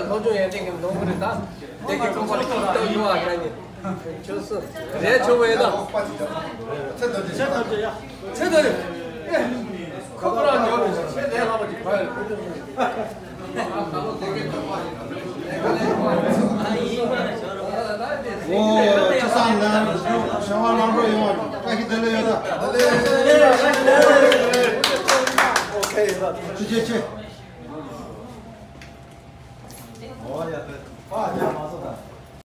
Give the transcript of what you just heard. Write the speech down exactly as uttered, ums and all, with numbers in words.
ལ་སློབ་སྦྱོང་ཡོད་མཁན་གྱི་ནོར་བུ་རེད་ད། དེ་གི་ཁང་པ་ལ་ཁྱི་ལྟ་ཡོང་བ་ག་ནི། ཁྱོད་སུ་རེད་ཆོག་པ་ཡིན་ད། ཚེ་ཐར་ཅི་ཡ། ཚེ་ཐར་ཅི། ཨེ། ཁོ་པ་ར་ཉོ་མི་ཚེ་ལས་སླ་པོ་ཅིག་ག་ཡོད། ཨོ་ཁ་སང་ལ་ཞང་བ་ལང་པོ་ཡོང་བ་བཀྲ་ཤིས་བདེ་ལེགས་ཡོད་ད། ཨོ་ཁེ་ཡོད་ད། ཐུགས་རྗེ་ཆེ།